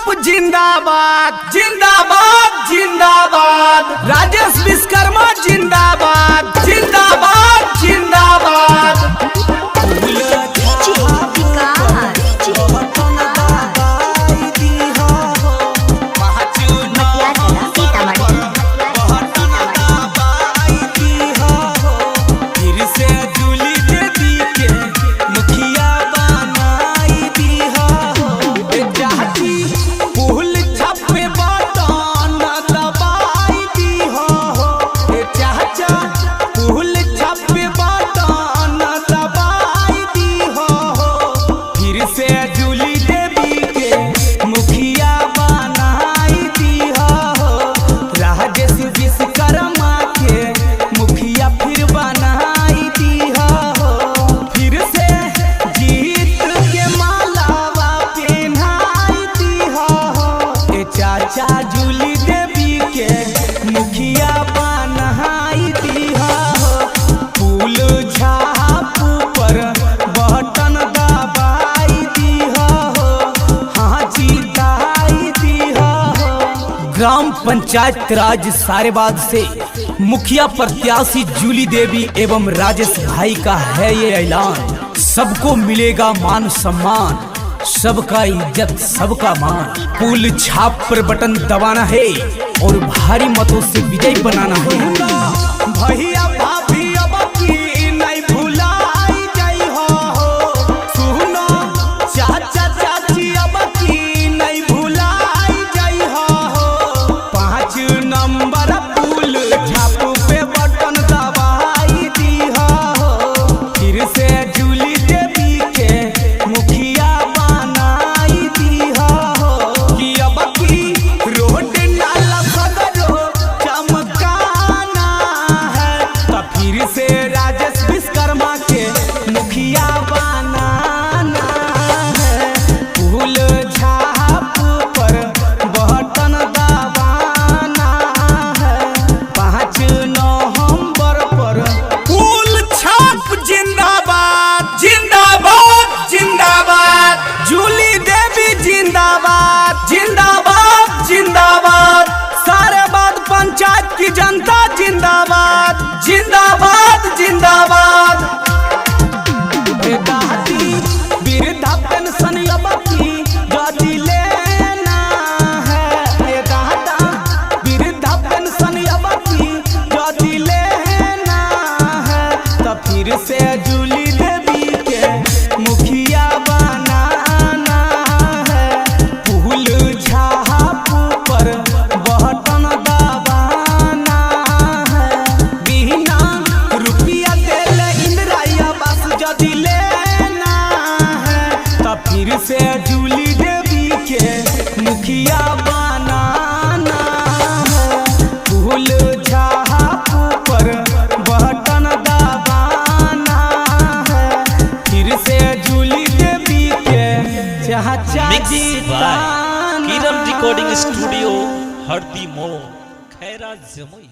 छाप जिंदाबाद, जिंदाबाद जिंदाबाद। राजेश विश्वकर्मा जिंदाबाद, जिंदाबाद जिंदाबाद। डीजे विकास, मटियार सीतामढ़ी। फिर से जूली देवी के मुखिया बनाई दीहा हो। ए चाची पुल छापे बटन दबाई दीहा हो। ए चाचा पुल छापे बटन दबाई दीहा हो। फिर से जूली देवी के मुखिया बनाई दीहा हो। राजेश विश्वकर्मा के मुखिया फिर बनाई दीहा हो। फिर से जीत के मालावा पहनाई दीहा हो। ए चाचा जूली देवी के मुखिया बनाई दीहा हो। फूल छाप पर बटन दबाई दीहा हो। हाँ जीताई दीहा हो। ग्राम पंचायत राज सारेबाद से मुखिया प्रत्याशी जूली देवी एवं राजेश भाई का है ये ऐलान। सबको मिलेगा मान सम्मान, सबका इज्जत सबका मान। पुल छाप पर बटन दबाना है और भारी मतों से विजयी बनाना है। भैया भाभी अब की नहीं भुलाई जाई हो। सुनो चाचा चाची अब की नहीं भुलाई जाई हो। 5 नंबर पुल छाप पे बटन दबाई दी हो। फिर से जूली देवी के मुखिया बनाई दी हो। कि अब की रोड नाला सदरो चमकाना है, तो फिर से राजेश विश्वकर्मा के मुखिया बनाना है। फूल छाप पर बटन दबाना है। 5 नवंबर पर फूल छाप जिंदाबाद, जिंदाबाद जिंदाबाद। जूली देवी जिंदाबाद, जिंदाबाद जिंदाबाद। सारेबाद पंचायत की जनता जिंदाबाद, जिंदाबाद जिंदाबाद। वृद्धा पेंशन अब की यदि लेना है। ए दादा वृद्धा पेंशन अब की यदि लेना है, तो फिर से जूली देवी के मुखिया बनाना है। फूल छाप पर बटन दबाना है। बिना रुपया देले इंदिरा आवास यदि लेना है, तो फिर से जूली देवी के मुखिया बनाना है। फूल छाप पर बटन दबाना है। फिर से जूली देवी के चाचा mix by जीताना Kiran recording है। स्टूडियो, हरदी मोड़, खैरा जमुई।